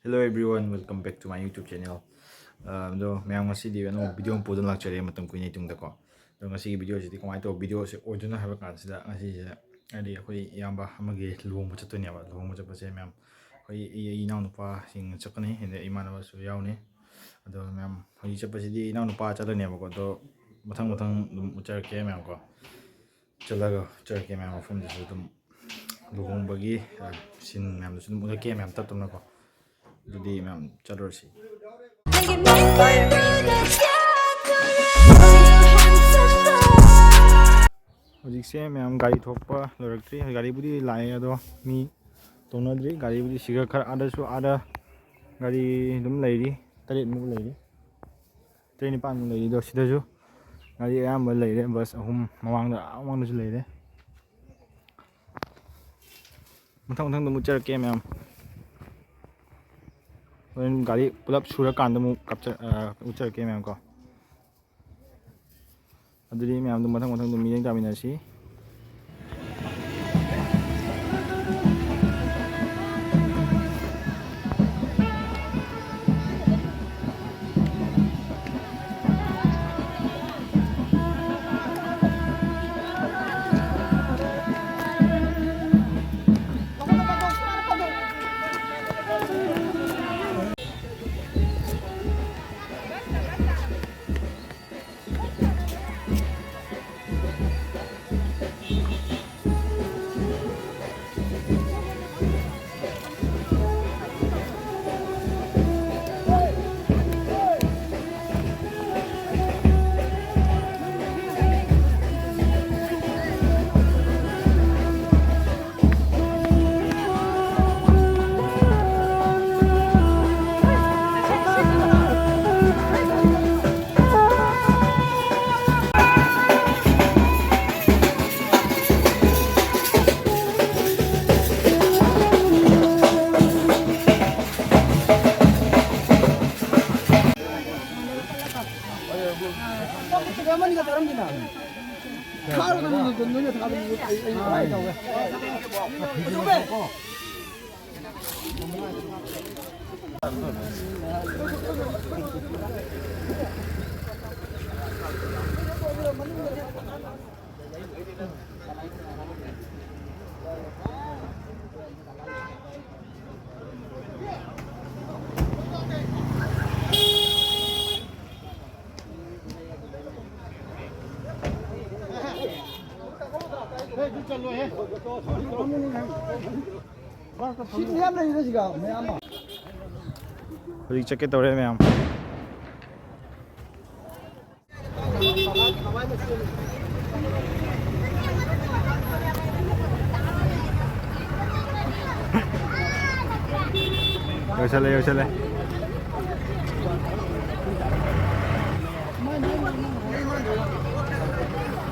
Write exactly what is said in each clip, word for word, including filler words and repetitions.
Hello everyone, welcome back to my YouTube channel. ꯑꯗꯣ ꯃꯌꯥꯝ, ꯉꯁꯤꯗꯤ ꯑꯅꯧꯕ ꯚꯤꯗꯤꯑꯣ ꯑꯃ ꯄꯨꯗꯨꯅ ꯂꯥꯛꯆꯔꯦ ꯃꯇꯝ ꯀꯨꯏꯅ ꯃꯇꯨꯡꯗꯀꯣ꯫ ꯑꯗꯣ ꯉꯁꯤꯒꯤ ꯚꯤꯗꯤꯑꯣꯁꯤꯗꯤ ꯀꯃꯥꯏꯅ ꯇꯧꯕ ꯚꯤꯗꯤꯑꯣꯁꯦ ꯑꯣꯏꯗꯣꯏꯅꯣ ꯍꯥꯏꯕ ꯀꯥꯟꯁꯤꯗ, ꯉꯁꯤꯁꯦ ꯍꯥꯏꯗꯤ ꯑꯩꯈꯣꯏ ꯏꯌꯥꯝꯕ ꯑꯃꯒꯤ ꯂꯨꯍꯣꯡꯕ ꯆꯠꯇꯣꯏꯅꯦꯕ꯫ ꯂꯨꯍꯣꯡꯕ ꯆꯠꯄꯁꯦ ꯃꯌꯥꯝ ꯑꯩꯈꯣꯏ ꯑꯩ ꯏꯅꯥꯎꯅꯨꯄꯥꯁꯤꯡ ꯆꯠꯀꯅꯤ, ꯑꯗꯩ ꯏꯃꯥꯟꯅꯕꯁꯨ ꯌꯥꯎꯅꯤ꯫ ꯑꯗꯣ ꯃꯌꯥꯝ ꯍꯧꯖꯤꯛ ꯆꯠꯄꯁꯤꯗꯤ ꯏꯅꯥꯎꯅꯨꯄꯥ ꯆꯠꯂꯅꯦꯕꯀꯣ꯫ ꯑꯗꯣ ꯃꯊꯪ ꯃꯊꯪ ꯑꯗꯨꯝ ꯎꯠꯆꯔꯛꯀꯦ ꯃꯌꯥꯝ ꯀꯣ꯫ ꯆꯠꯂꯒ ꯎꯠꯆꯔꯛꯀꯦ ꯃꯌꯥꯝ, ꯃꯐꯝꯗꯨꯁꯨ ꯑꯗꯨꯝ ꯂꯨꯍꯣꯡꯕꯒꯤ ꯁꯤꯟ ꯃꯌꯥꯝꯗꯨꯁꯨ ꯑꯗꯨꯝ ꯎꯠꯂꯛꯀꯦ ꯃꯌꯥꯝ, ꯇꯞ ꯇꯞꯅꯀꯣ꯫ ꯑꯗꯨꯗꯤ ꯃꯌꯥꯝ ꯆꯠꯂꯨꯔꯁꯤ꯫ ꯍꯧꯖꯤꯛꯁꯦ ꯃꯌꯥꯝ ꯒꯥꯔꯤ ꯊꯣꯛꯄ ꯂꯣꯏꯔꯛꯇ꯭ꯔꯤ꯫ ꯒꯥꯔꯤꯕꯨꯗꯤ ꯂꯥꯛꯑꯦ, ꯑꯗꯣ ꯃꯤ ꯇꯣꯡꯅꯗ꯭ꯔꯤ꯫ ꯒꯥꯔꯤꯕꯨꯗꯤ ꯁꯤꯒ ꯈꯔ ꯑꯥꯗꯁꯨ, ꯑꯥꯗ ꯒꯥꯔꯤ ꯑꯗꯨꯝ ꯂꯩꯔꯤ, ꯇꯔꯦꯠꯃꯨꯛ ꯂꯩꯔꯤ, ꯇꯔꯦꯠ ꯅꯤꯄꯥꯟꯃꯨꯛ ꯂꯩꯔꯤ꯫ ꯑꯗꯣ ꯁꯤꯗꯁꯨ ꯒꯥꯔꯤ ꯑꯌꯥꯝꯕ ꯂꯩꯔꯦ, ꯕꯁ ꯑꯍꯨꯝ ꯃꯃꯥꯡꯗ, ꯑꯥ ꯃꯃꯥꯡꯗꯁꯨ ꯂꯩꯔꯦ꯫ ꯃꯊꯪ ꯃꯊꯪꯗ ꯑꯃꯨꯛ ꯎꯠꯆꯔꯛꯀꯦ ꯃꯌꯥꯝ꯫ ꯍꯣꯔꯦꯟ ꯒꯥꯔꯤ ꯄꯨꯂꯞ ꯁꯨꯔꯀꯥꯟꯗ ꯑꯃꯨꯛ ꯀꯥꯞꯆ-, ꯑ, ꯎꯠꯆꯔꯛꯀꯦ ꯃꯌꯥꯝ ꯀꯣ꯫ ꯑꯗꯨꯗꯤ ꯃꯌꯥꯝꯗꯣ ꯃꯊꯪ ꯃꯊꯪꯗ ꯃꯤꯠꯌꯦꯡ ꯇꯥꯃꯤꯟꯅꯁꯤ꯫ ꯁꯤꯠ ꯃꯌꯥꯝ ꯂꯩꯔꯤꯗ ꯁꯤꯒ ꯃꯌꯥꯝ ꯑꯃ꯫ ꯍꯧꯖꯤꯛ ꯆꯠꯀꯦ ꯇꯧꯔꯦ ꯃꯌꯥꯝ꯫ ꯌꯧꯁꯜꯂꯦ, ꯌꯧꯁꯜꯂꯦ꯫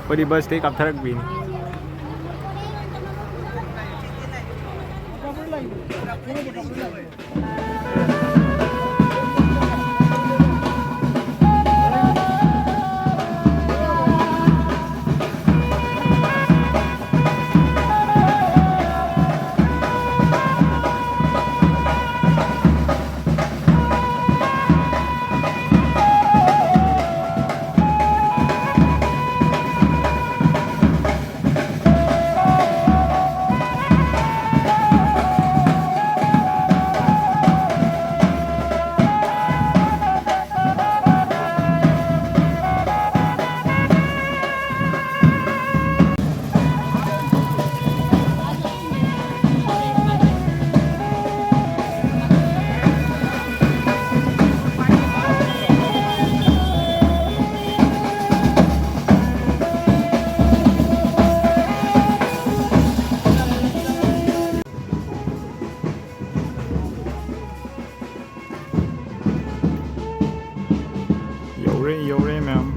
ꯑꯩꯈꯣꯏꯗꯤ ꯕꯁꯇꯩ ꯀꯥꯞꯊꯔꯛꯄꯤꯅꯤ꯫ ꯌꯧꯔꯦ, ꯌꯧꯔꯦ ꯃꯌꯥꯝ꯫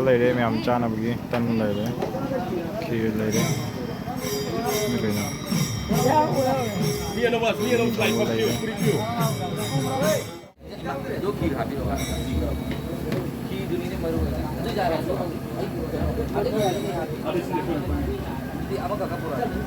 ꯂꯩꯔꯦ ꯃꯌꯥꯝ ꯆꯥꯅꯕꯒꯤ꯫ ꯇꯟ ꯂꯩꯔꯦ, ꯈꯤꯔ ꯂꯩꯔꯦ꯫ ꯃꯤ ꯀꯩꯅꯣ? ꯂꯩꯔꯦ꯫ ꯑꯗꯨ ꯈꯤꯔ ꯍꯥꯞꯄꯤꯔꯣ, ꯈꯤꯔꯗꯨꯅꯤꯅꯦ ꯃꯔꯨ ꯑꯣꯏꯅ꯫ ꯑꯗꯨ ꯌꯥꯔꯦ, ꯑꯗꯨ ꯑꯩ ꯑꯗꯨꯗꯤ ꯑꯃꯈꯛ ꯄꯨꯔꯛꯑꯒꯦ꯫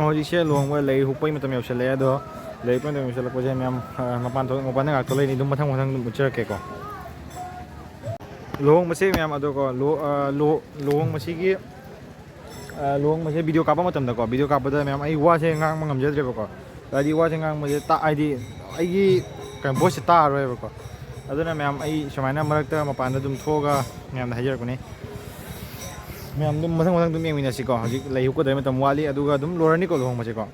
ꯍꯧꯖꯤꯛꯁꯦ ꯂꯨꯍꯣꯡꯕ ꯂꯩ ꯍꯨꯛꯄꯒꯤ ꯃꯇꯝ ꯌꯧꯁꯜꯂꯛꯑꯦ꯫ ꯑꯗꯣ ꯂꯩ ꯍꯨꯛꯄꯒꯤ ꯃꯇꯝ ꯌꯧꯁꯜꯂꯛꯄꯁꯦ ꯃꯌꯥꯝ, ꯑ, ꯃꯄꯥꯟ ꯊꯣꯛ-, ꯃꯄꯥꯟꯗ ꯉꯥꯛ ꯊꯣꯛꯂꯛꯏꯅꯤ꯫ ꯑꯗꯨꯝ ꯃꯊꯪ ꯃꯊꯪ ꯑꯗꯨꯝ ꯎꯠꯆꯔꯛꯀꯦꯀꯣ꯫ ꯂꯨꯍꯣꯡꯕꯁꯦ ꯃꯌꯥꯝ, ꯑꯗꯣꯀꯣ, ꯂꯨ-, ꯑ, ꯂꯨ-, ꯂꯨꯍꯣꯡꯕꯁꯤꯒꯤ, ꯑ, ꯂꯨꯍꯣꯡꯕꯁꯦ video ꯀꯥꯞꯄ ꯃꯇꯝꯗꯀꯣ, video ꯀꯥꯞꯄꯗ ꯃꯌꯥꯝ ꯑꯩ ꯋꯥꯁꯦ ꯉꯥꯡꯕ ꯉꯝꯖꯗ꯭ꯔꯦꯕꯀꯣ꯫ ꯍꯥꯏꯗꯤ ꯋꯥꯁꯦ ꯉꯥꯡꯕꯁꯦ ꯇꯥ-, ꯍꯥꯏꯗꯤ ꯑꯩꯒꯤ ꯀꯩꯅꯣ, voice ꯁꯦ ꯇꯥꯔꯔꯣꯏꯕꯀꯣ꯫ ꯑꯗꯨꯅ ꯃꯌꯥꯝ ꯑꯩ ꯁꯨꯃꯥꯏꯅ ꯃꯔꯛꯇ ꯃꯄꯥꯟꯗ ꯑꯗꯨꯝ ꯊꯣꯛꯑꯒ ꯃꯌꯥꯝꯗ ꯍꯥꯏꯖꯔꯛꯄꯅꯤ꯫ ꯃꯌꯥꯝ ꯑꯗꯨꯝ ꯃꯊꯪ ꯃꯊꯪ ꯑꯗꯨꯝ ꯌꯦꯡꯃꯤꯟꯅꯁꯤꯀꯣ꯫ ꯍꯧꯖꯤꯛ ꯂꯩ ꯍꯨꯛꯀꯗꯕ ꯃꯇꯝ ꯋꯥꯠꯂꯤ, ꯑꯗꯨꯒ ꯑꯗꯨꯝ ꯂꯣꯏꯔꯅꯤꯀꯣ ꯂꯨꯍꯣꯡꯕꯁꯦꯀꯣ꯫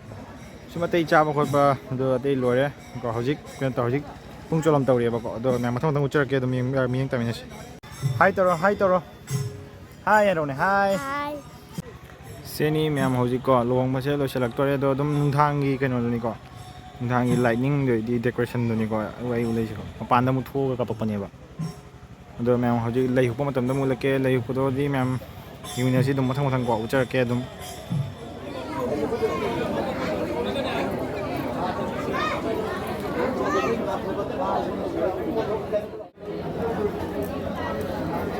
ꯁꯨꯝ ꯑꯇꯩ ꯆꯥꯕ ꯈꯣꯠꯄ ꯑꯗꯨ ꯑꯇꯩ ꯂꯣꯏꯔꯦ ꯀꯣ꯫ ꯍꯧꯖꯤꯛ ꯀꯩꯅꯣ ꯇꯧ, ꯍꯧꯖꯤꯛ ꯄꯨꯡ ꯆꯣꯂꯝ ꯇꯧꯔꯤꯑꯕꯀꯣ꯫ ꯑꯗꯣ ꯃꯌꯥꯝ ꯃꯊꯪ ꯃꯊꯪ ꯎꯠꯆꯔꯛꯀꯦ, ꯑꯗꯨꯝ ꯌꯦꯡ-, ꯃꯤꯠꯌꯦꯡ ꯇꯥꯃꯤꯟꯅꯁꯤ꯫ Hi ꯇꯧꯔꯣ, hi ꯇꯧꯔꯣ, hi ꯍꯥꯏꯔꯣꯅꯦ, hi꯫ Hi꯫ ꯁꯤꯅꯤ ꯃꯌꯥꯝ, ꯍꯧꯖꯤꯛꯀꯣ ꯂꯨꯍꯣꯡꯕꯁꯦ ꯂꯣꯏꯁꯤꯜꯂꯛꯇꯣꯔꯦ꯫ ꯑꯗꯣ ꯑꯗꯨꯝ ꯅꯨꯡꯗꯥꯡꯒꯤ ꯀꯩꯅꯣꯗꯨꯅꯤꯀꯣ, ꯅꯨꯡꯗꯥꯡꯒꯤ lighting ꯗꯨꯗꯤ, decoration ꯗꯨꯅꯤꯀꯣ ꯑꯩ ꯎꯠꯂꯛꯏꯁꯤꯀꯣ꯫ ꯃꯄꯥꯟꯗ ꯑꯃꯨꯛ ꯊꯣꯛꯑꯒ ꯀꯥꯞꯄꯛꯄꯅꯦꯕ꯫ ꯑꯗꯣ ꯃꯌꯥꯝ ꯍꯧꯖꯤꯛ ꯂꯩ ꯍꯨꯛꯄ ꯃꯇꯝꯗ ꯑꯃꯨꯛ ꯎꯠꯂꯛꯀꯦ꯫ ꯂꯩ ꯍꯨꯛꯄꯗꯣꯗꯤ ꯃꯌꯥꯝ ꯌꯦꯡꯃꯤꯟꯅꯁꯤ ꯑꯗꯨꯝ ꯃꯊꯪ ꯃꯊꯪ ꯀꯣ ꯎꯠꯆꯔꯛꯀꯦ ꯑꯗꯨꯝ꯫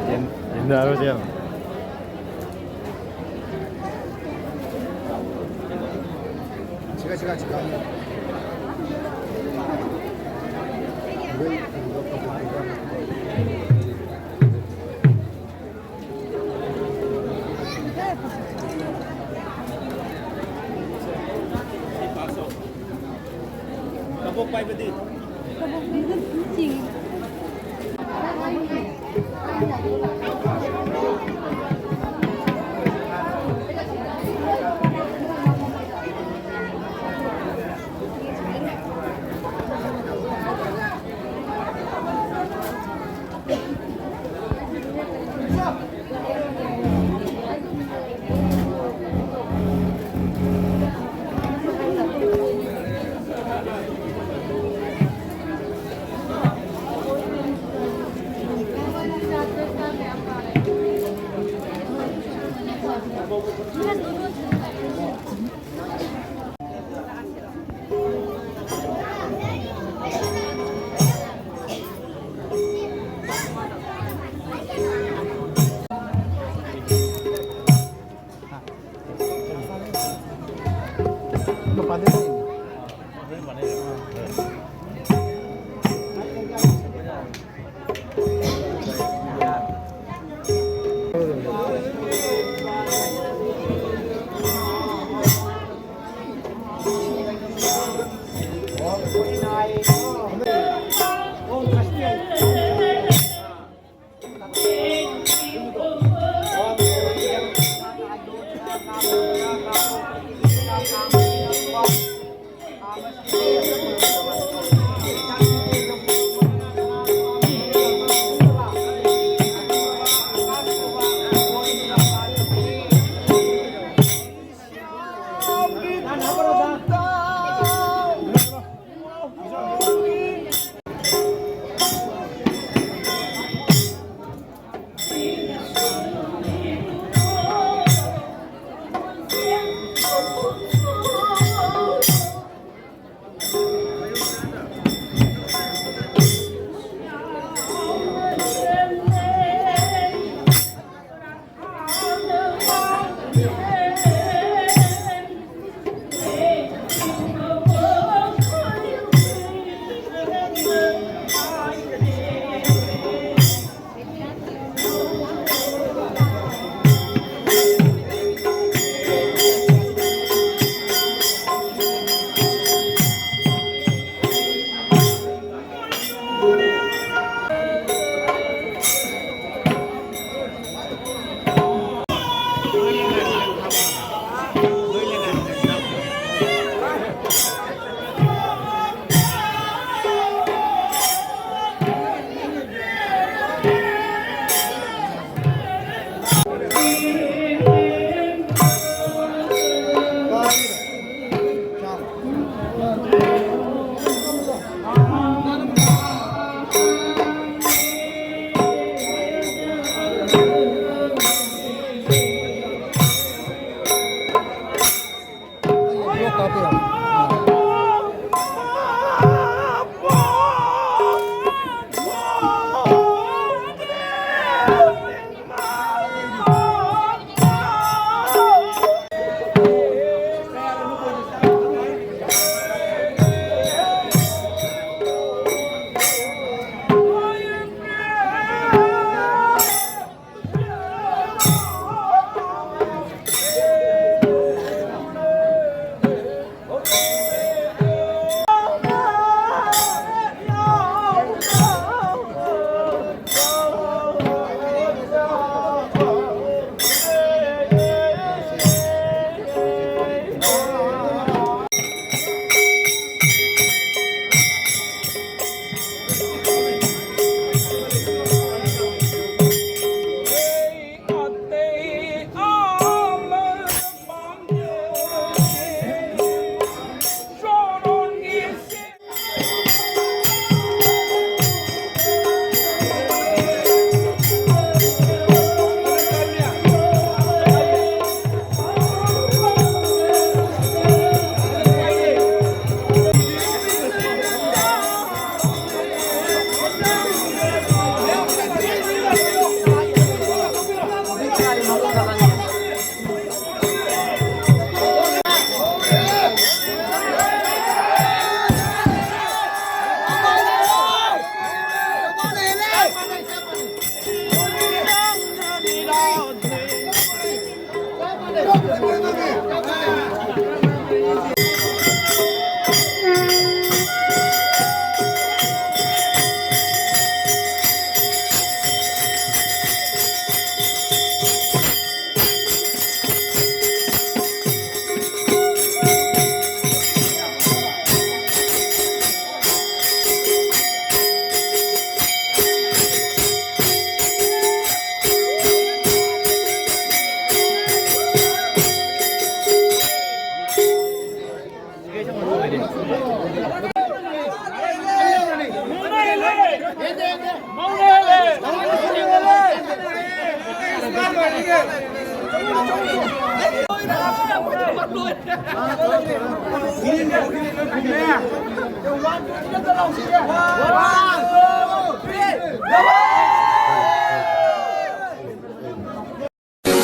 ꯌꯦꯟ-, ꯌꯦꯟꯗꯔꯣ ꯆꯦ? ꯀꯕꯣꯛ ꯄꯥꯏꯕꯗꯤ?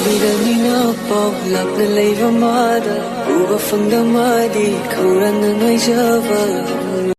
ꯃꯤꯔꯝ ꯃꯤꯅ ꯄꯥꯎ ꯂꯥꯞꯅ ꯂꯩꯕ ꯃꯥꯗ ꯎꯕ ꯐꯪꯗ ꯃꯥꯗꯤ ꯈꯧꯔꯥꯡꯅ ꯉꯥꯏꯖꯕ